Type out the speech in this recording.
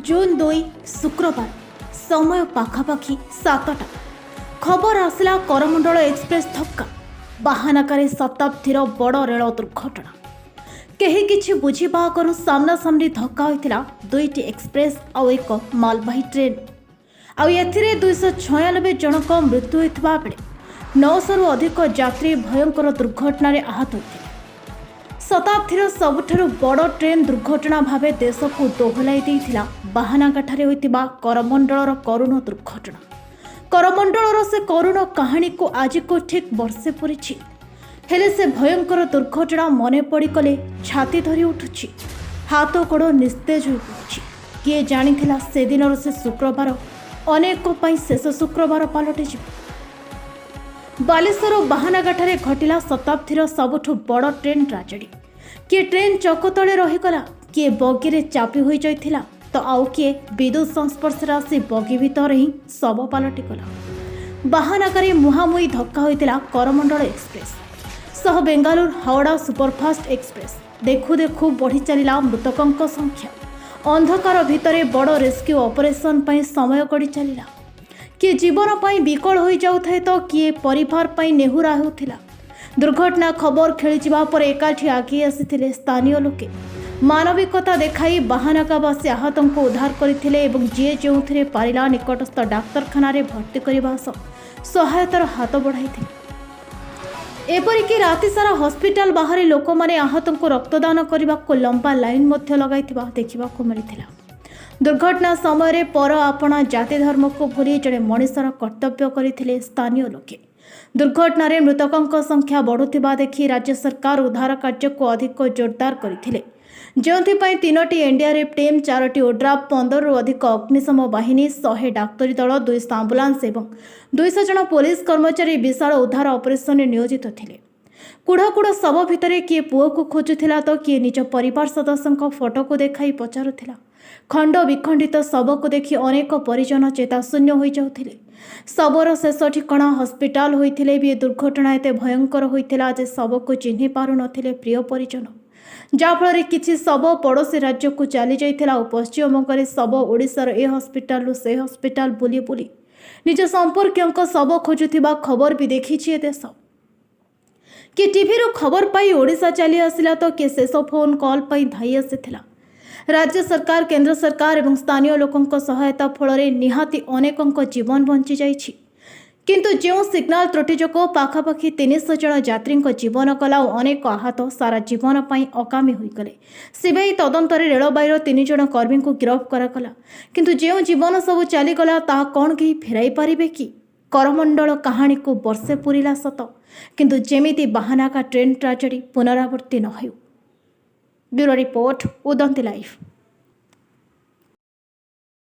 June 2, ଶୁକ୍ରବାର, ସମୟ ପାଖାପାଖି 7ଟା। ଖବର ଆସିଲା, କରମଣ୍ଡଳ ଏକ୍ସପ୍ରେସ୍ ଧକ୍କା, ବାହାନାଗାରେ ଶତାବ୍ଦୀର ବଡ଼ ରେଳ ଦୁର୍ଘଟଣା। କେହି କିଛି ବୁଝିବା ଆଗରୁ ସାମ୍ନାସାମ୍ନି ଧକ୍କା ହୋଇଥିଲା ଦୁଇଟି ଏକ୍ସପ୍ରେସ୍ ଆଉ ଏକ ମାଲବାହୀ ଟ୍ରେନ୍। ଆଉ ଏଥିରେ 296 ଜଣଙ୍କ ମୃତ୍ୟୁ ହୋଇଥିବା ବେଳେ 900ରୁ ଅଧିକ ଯାତ୍ରୀ ଭୟଙ୍କର ଦୁର୍ଘଟଣାରେ ଆହତ ହୋଇଥିଲେ। ଶତାବ୍ଦୀର ସବୁଠାରୁ ବଡ଼ ଟ୍ରେନ୍ ଦୁର୍ଘଟଣା ଭାବେ ଦେଶକୁ ଦୋହଲାଇ ଦେଇଥିଲା ବାହାନାଗାଠାରେ ହୋଇଥିବା କରମଣ୍ଡଳର କରୁଣ ଦୁର୍ଘଟଣା। କରମଣ୍ଡଳର ସେ କରୁଣ କାହାଣୀକୁ ଆଜିକୁ ଠିକ୍ ବର୍ଷେ ପୂରିଛି। ହେଲେ ସେ ଭୟଙ୍କର ଦୁର୍ଘଟଣା ମନେ ପଡ଼ିଗଲେ ଛାତି ଧରି ଉଠୁଛି, ହାତ ଗୋଡ଼ ନିସ୍ତେଜ ହୋଇପଡ଼ୁଛି। କିଏ ଜାଣିଥିଲା ସେଦିନର ସେ ଶୁକ୍ରବାର ଅନେକ ପାଇଁ ଶେଷ ଶୁକ୍ରବାର ପାଲଟିଯିବ? ବାଲେଶ୍ୱର ବାହାନାଗାଠାରେ ଘଟିଲା ଶତାବ୍ଦୀର ସବୁଠୁ ବଡ଼ ଟ୍ରେନ୍ ଟ୍ରାଜେଡି। କିଏ ଟ୍ରେନ୍ ଚକ ତଳେ ରହିଗଲା, କିଏ ବଗିରେ ଚାପି ହୋଇଯାଇଥିଲା ତ ଆଉ କିଏ ବିଦ୍ୟୁତ୍ ସଂସ୍ପର୍ଶରେ ଆସି ବଗି ଭିତରେ ହିଁ ଶବ ପାଲଟିଗଲା। ବାହାନାଗାରେ ମୁହାଁମୁହିଁ ଧକ୍କା ହୋଇଥିଲା କରମଣ୍ଡଳ ଏକ୍ସପ୍ରେସ୍ ସହ ବେଙ୍ଗାଲୁରୁ ହାୱଡ଼ା ସୁପରଫାଷ୍ଟ ଏକ୍ସପ୍ରେସ୍। ଦେଖୁ ଦେଖୁ ବଢ଼ି ଚାଲିଲା ମୃତକଙ୍କ ସଂଖ୍ୟା। ଅନ୍ଧକାର ଭିତରେ ବଡ଼ ରେସ୍କ୍ୟୁ ଅପରେସନ୍ ପାଇଁ ସମୟ ଗଡ଼ି ଚାଲିଲା। କିଏ ଜୀବନ ପାଇଁ ବିକଳ ହୋଇଯାଉଥାଏ ତ କିଏ ପରିବାର ପାଇଁ ନେହୁରା ହେଉଥିଲା। ଦୁର୍ଘଟଣା ଖବର ଖେଳିଯିବା ପରେ ଏକାଠି ଆଗେଇ ଆସିଥିଲେ ସ୍ଥାନୀୟ ଲୋକେ। ମାନବିକତା ଦେଖାଇ ବାହାନାଗାବାସୀ ଆହତଙ୍କୁ ଉଦ୍ଧାର କରିଥିଲେ ଏବଂ ଯିଏ ଯେଉଁଥିରେ ପାରିଲା ନିକଟସ୍ଥ ଡାକ୍ତରଖାନାରେ ଭର୍ତ୍ତି କରିବା ସହ ସହାୟତାର ହାତ ବଢ଼ାଇଥିଲେ। ଏପରିକି ରାତିସାରା ହସ୍ପିଟାଲ ବାହାରେ ଲୋକମାନେ ଆହତଙ୍କୁ ରକ୍ତଦାନ କରିବାକୁ ଲମ୍ବା ଲାଇନ୍ ମଧ୍ୟ ଲଗାଇଥିବା ଦେଖିବାକୁ ମିଳିଥିଲା। ଦୁର୍ଘଟଣା ସମୟରେ ପର ଆପଣା ଜାତି ଧର୍ମକୁ ଭୁଲି ଜଣେ ମଣିଷର କର୍ତ୍ତବ୍ୟ କରିଥିଲେ ସ୍ଥାନୀୟ ଲୋକେ। ଦୁର୍ଘଟଣାରେ ମୃତକଙ୍କ ସଂଖ୍ୟା ବଢ଼ୁଥିବା ଦେଖି ରାଜ୍ୟ ସରକାର ଉଦ୍ଧାର କାର୍ଯ୍ୟକୁ ଅଧିକ ଜୋରଦାର କରିଥିଲେ, ଯେଉଁଥିପାଇଁ ତିନୋଟି ଏନ୍ଡିଆର୍ଏଫ୍ ଟିମ୍, ଚାରୋଟି ଓଡ୍ରାଫ୍, 15ରୁ ଅଧିକ ଅଗ୍ନିଶମ ବାହିନୀ, 100 ଡାକ୍ତରୀ ଦଳ, 200 ଆମ୍ବୁଲାନ୍ସ ଏବଂ 200 ଜଣ ପୋଲିସ କର୍ମଚାରୀ ବିଶାଳ ଉଦ୍ଧାର ଅପରେସନରେ ନିୟୋଜିତ ଥିଲେ। କୁଢ଼ କୁଢ଼ ଶବ ଭିତରେ କିଏ ପୁଅକୁ ଖୋଜୁଥିଲା ତ କିଏ ନିଜ ପରିବାର ସଦସ୍ୟଙ୍କ ଫଟୋକୁ ଦେଖାଇ ପଚାରୁଥିଲା। ଖଣ୍ଡ ବିଖଣ୍ଡିତ ଶବକୁ ଦେଖି ଅନେକ ପରିଜନ ଚେତାଶୂନ୍ୟ ହୋଇଯାଉଥିଲେ। ଶବର ଶେଷ ଠିକଣା ହସ୍ପିଟାଲ ହୋଇଥିଲେ ବି ଏ ଦୁର୍ଘଟଣା ଏତେ ଭୟଙ୍କର ହୋଇଥିଲା ଯେ ଶବକୁ ଚିହ୍ନି ପାରୁନଥିଲେ ପ୍ରିୟ ପରିଜନ। ଯାହାଫଳରେ କିଛି ଶବ ପଡ଼ୋଶୀ ରାଜ୍ୟକୁ ଚାଲି ଯାଇଥିଲା ଆଉ ପଶ୍ଚିମବଙ୍ଗରେ ଶବ ଓଡ଼ିଶାର ଏ ହସ୍ପିଟାଲରୁ ସେ ହସ୍ପିଟାଲ ବୁଲି ବୁଲି ନିଜ ସମ୍ପର୍କୀୟଙ୍କ ଶବ ଖୋଜୁଥିବା ଖବର ବି ଦେଖିଛି ଏ ଦେଶ। କିଏ ଟିଭିରୁ ଖବର ପାଇ ଓଡ଼ିଶା ଚାଲି ଆସିଲା ତ କିଏ ଶେଷ ଫୋନ୍ କଲ୍ ପାଇଁ ଧାଇଁ ଆସିଥିଲା। ରାଜ୍ୟ ସରକାର, କେନ୍ଦ୍ର ସରକାର ଏବଂ ସ୍ଥାନୀୟ ଲୋକଙ୍କ ସହାୟତା ଫଳରେ ନିହାତି ଅନେକଙ୍କ ଜୀବନ ବଞ୍ଚିଯାଇଛି। କିନ୍ତୁ ଯେଉଁ ସିଗ୍ନାଲ ତ୍ରୁଟି ଯୋଗୁଁ ପାଖାପାଖି 300 ଜଣ ଯାତ୍ରୀଙ୍କ ଜୀବନ ଗଲା ଓ ଅନେକ ଆହତ ସାରା ଜୀବନ ପାଇଁ ଅକାମୀ ହୋଇଗଲେ, ସିବିଆଇ ତଦନ୍ତରେ ରେଳବାଇର ତିନି ଜଣ କର୍ମୀଙ୍କୁ ଗିରଫ କରାଗଲା। କିନ୍ତୁ ଯେଉଁ ଜୀବନ ସବୁ ଚାଲିଗଲା, ତାହା କ'ଣ କେହି ଫେରାଇ ପାରିବେ କି? କରମଣ୍ଡଳ କାହାଣୀକୁ ବର୍ଷେ ପୂରିଲା ସତ, କିନ୍ତୁ ଯେମିତି ବାହାନାଗା ଟ୍ରେନ୍ ଟ୍ରାଜେଡି ପୁନରାବୃତ୍ତି ନ ହେଉ। Bureau report, Udanti live.